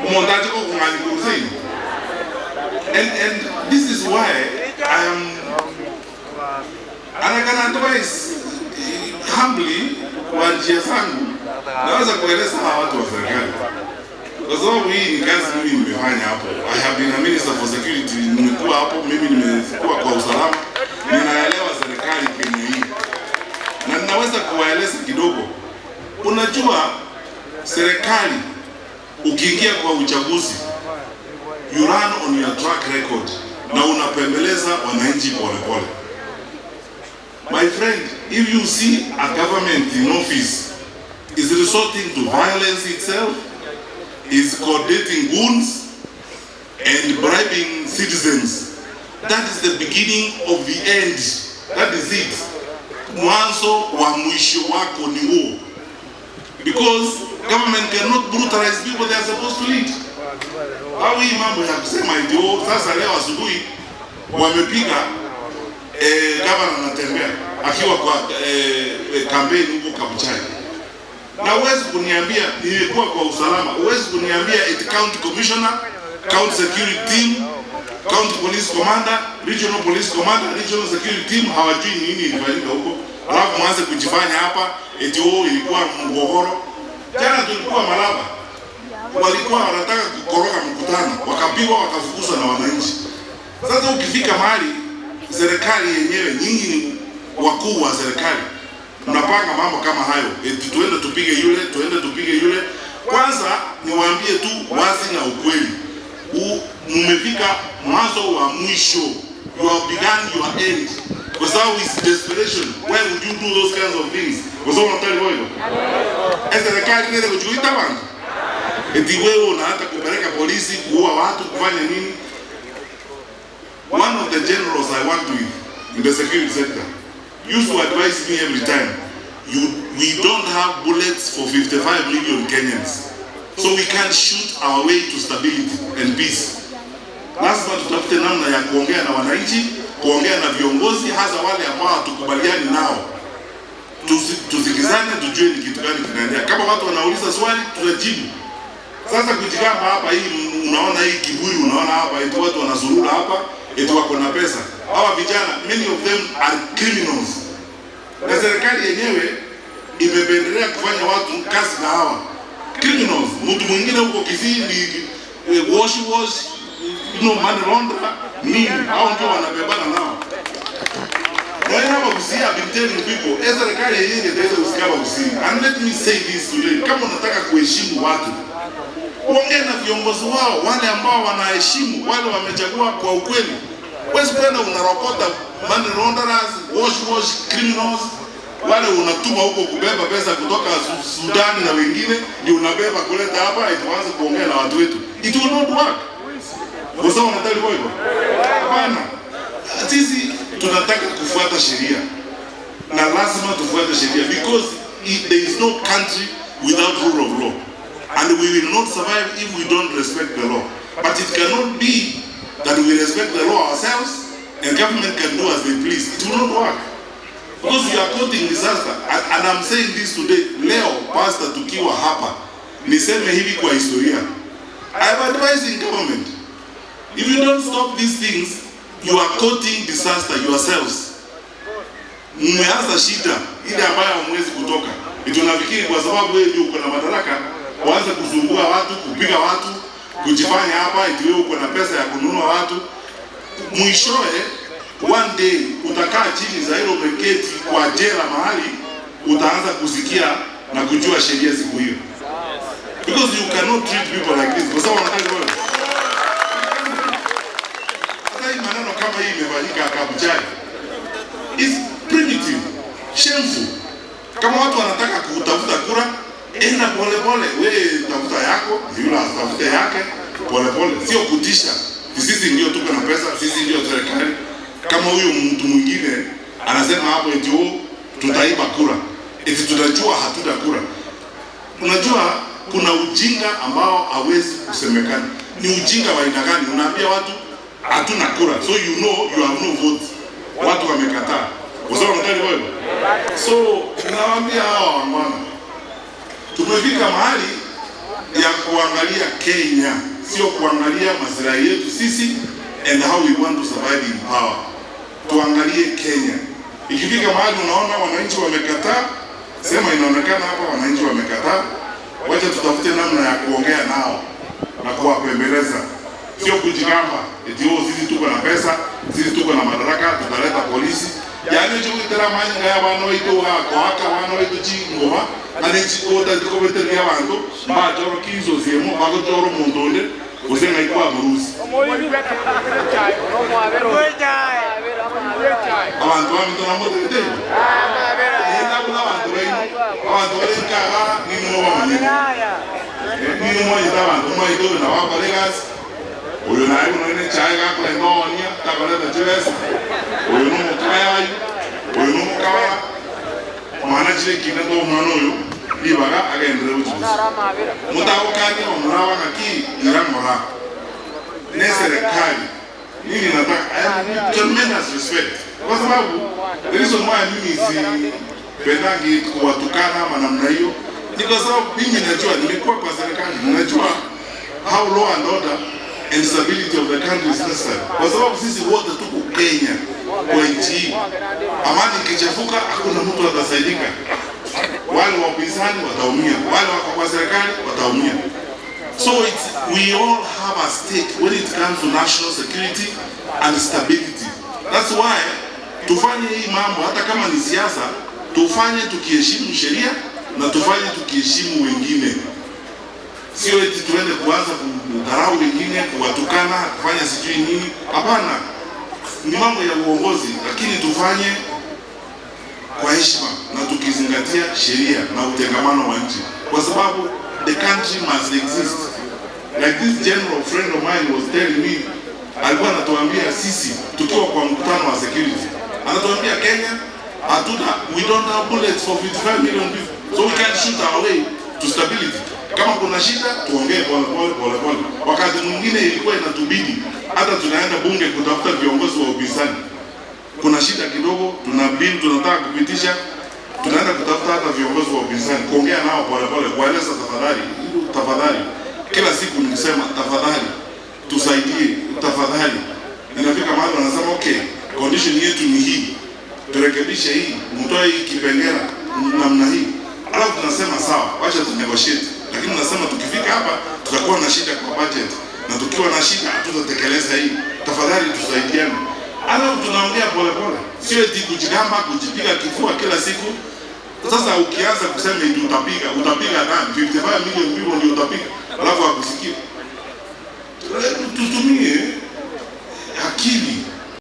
Omonto ache gokong'ani korwa seino. And this is why I am, and I can advise humbly kwa njia zangu, naweza kueleza hawa watu wa serikali kwa sababu hii ni kazi mimi nimefanya hapo. I have been a minister for security, nimekuwa hapo, mimi nimekuwa kwa usalama, ninaelewa serikali Kenya hii na ninaweza kuwaeleza kidogo. Unajua, serikali ukiingia kwa uchaguzi, you run on your track record na unapembeleza wananchi polepole. My friend, if you see a government in office is resorting to violence itself, is coordinating goons and bribing citizens, that is the beginning of the end. That is it. Mwanzo wa mwisho wako ni huo. Because government cannot brutalize people they are supposed to lead. Au hii mambo ya kusema eti, oh, sasa leo asubuhi wamepiga gavana anatembea akiwa kwa kampeni huko Kabuchai. Na huwezi kuniambia nilikuwa kwa usalama, huwezi kuniambia eti county commissioner, county security team, county police commander, regional police commander, regional security team hawajui nini ilifanyika huko, alafu mwanze kujifanya hapa eti, oh, ilikuwa mgogoro. Jana tulikuwa Malaba, walikuwa wanataka kukoroga mkutano, wakapigwa wakafukuzwa na wananchi. Sasa ukifika mahali serikali yenyewe, nyinyi ni wakuu wa serikali, mnapanga mambo kama hayo, eti tuende tupige yule, tuende tupige yule. Kwanza niwaambie tu wazi na ukweli, mmefika mwanzo wa mwisho, you have begun your end, kwa sababu it's desperation. Why would you do those kinds of things? Kwa sababu unataka hivyo, serikali ndio kuchuita bantu, eti wewe unaanza kupeleka polisi kuua watu, kufanya nini? One of the generals I worked with in the security sector used to advise me every time, we don't have bullets for 55 million Kenyans. So we can't shoot our way to stability and peace. Lazima tutafute namna ya kuongea na wananchi, kuongea na viongozi, hasa wale ambao hatukubaliani nao. Tusikizane, tujue ni kitu gani kinaendelea. Kama watu wanauliza swali, tutajibu. Sasa kujigamba hapa, hii unaona hii kiburi, unaona hapa eti watu wanazurura hapa, eti wako na pesa. Hawa vijana, many of them are criminals. Na serikali yenyewe imependelea kufanya watu kazi na hawa criminals. Mtu mwingine huko Kisii ni wash wash, money launderer, nini, hao ndio wanabebana nao. Na hiyo hapa Kisii, I've been telling people, serikali yenyewe ndio itaweza kusikia hapa Kisii. And let me say this today, kama unataka kuheshimu watu, ongea na viongozi wao, wale ambao wanaheshimu, wale wamechagua kwa ukweli. Huwezi kwenda unarokota money launderers, wash wash criminals, wale unatuma huko kubeba pesa kutoka Sudan na wengine ndio unabeba kuleta hapa eti tuanze kuongea na watu wetu. It will not work. Kwa sababu wanataka hivyo. Hapana. Sisi tunataka kufuata sheria na lazima tufuate sheria because there is no country without rule of law and we will not survive if we don't respect the law, but it cannot be that we respect the law ourselves and government can do as they please. It will not work because we are courting disaster. And I'm saying this today, leo, pastor, tukiwa hapa, niseme hivi kwa historia, I am advising government, if you don't stop these things, you are courting disaster yourselves. Mmeanza shida ile ambayo hamwezi kutoka. Eti unafikiri kwa sababu wewe ndio uko na madaraka, uanze kusumbua watu, kupiga watu, kujifanya hapa eti wewe uko na pesa ya kununua watu. Mwishowe one day utakaa chini za hilo, umeketi kwa jela mahali, utaanza kusikia na kujua sheria siku hiyo, because you cannot treat people like this. Kwa sababu wanataka wewe hata hii maneno kama hii imefanyika Kabuchai is primitive, shameful. Kama watu wanataka kutafuta kura, enda pole pole, wewe tafuta yako, yule atafute yake pole pole, sio kutisha. Sisi ndio tuko na pesa, sisi ndio serikali. Kama huyo mtu mwingine anasema hapo eti, oh, tutaiba kura, eti tunajua hatuna kura. Unajua kuna ujinga ambao hawezi kusemekana. Ni ujinga wa aina gani? Unaambia watu hatuna kura, so you know you have no vote. Watu wamekataa. Kwa sababu wanataka wewe. So nawaambia hawa wangwana, tumefika mahali ya kuangalia Kenya, sio kuangalia maslahi yetu sisi and how we want to survive in power. Tuangalie Kenya. Ikifika mahali unaona wananchi wamekataa, sema inaonekana hapa wananchi wamekataa, wacha tutafute namna ya kuongea nao na kuwapembeleza, sio kujigamba eti oh, sisi tuko na pesa, sisi tuko na madaraka, tutaleta polisi. Yani chikuitera manyinga ya bana baitu gakoaka bana baitu chingoba ane chikota chikobeteria abanto mbachoro kinso siemo bagochora omonto onde gose ng'ai kwa murusi abantu babito namotete nabuna abantu baino abantu barenkaga nino bamanyete nino mwanyete abantu mwaite oyo nabo akora egasi oyo naye buna ine echae gakorenda oonia takoreta chibesa oyo nomokayayi oyo nomokabara mwana chire ekina to omwana oyo ribaga agenderere gochi bosio motagokania omoraba ng'aki ira ng'ora ne serikali mimi nataka tremendous respect kwa sababu the reason why mimi sipendangi kuwatukana ama namna hiyo ni kwa sababu mimi najua, nimekuwa kwa serikali, najua how law and order and stability of the country is necessary, kwa sababu sisi wote tuko Kenya kwa nchi hii. Amani ikichafuka, hakuna mtu atasaidika. Wale wa upinzani wataumia, wale wako kwa serikali wataumia. So we all have a stake when it comes to national security and stability. That's why tufanye hii mambo hata kama ni siasa, tufanye tukiheshimu sheria na tufanye tukiheshimu wengine, sio eti tuende kuanza kudharau wengine, kuwatukana, kufanya sijui nini. Hapana, ni mambo ya uongozi, lakini tufanye kwa heshima na tukizingatia sheria na utengamano wa nchi, kwa sababu the country must exist. Like this general friend of mine was telling me, alikuwa anatuambia sisi tukiwa kwa mkutano wa security, anatuambia Kenya hatuna, we don't have bullets for 55 million people, so we can't shoot our way to stability. Kama kuna shida tuongee pole pole pole pole. Wakati mwingine ilikuwa inatubidi hata tunaenda bunge kutafuta viongozi wa upinzani kuna shida kidogo, tuna bill tunataka kupitisha, tunaenda kutafuta hata viongozi wa upinzani kuongea nao pole pole, kueleza tafadhali, tafadhali. Kila siku nikisema tafadhali, tusaidie, tafadhali. Inafika mahali wanasema okay, condition yetu ni hii, turekebishe hii, mtoe hii kipengele namna hii, alafu tunasema sawa, wacha tu negotiate, lakini tunasema tukifika hapa tutakuwa na shida kwa budget, na tukiwa na shida hatutatekeleza hii, tafadhali tusaidiane. Alafu tunaongea pole pole, sio eti kujigamba, kujipiga kifua kila siku. Sasa ukianza kusema eti utapiga, utapiga nani? 55 million people ndio utapiga, alafu akusikie. Tutumie akili.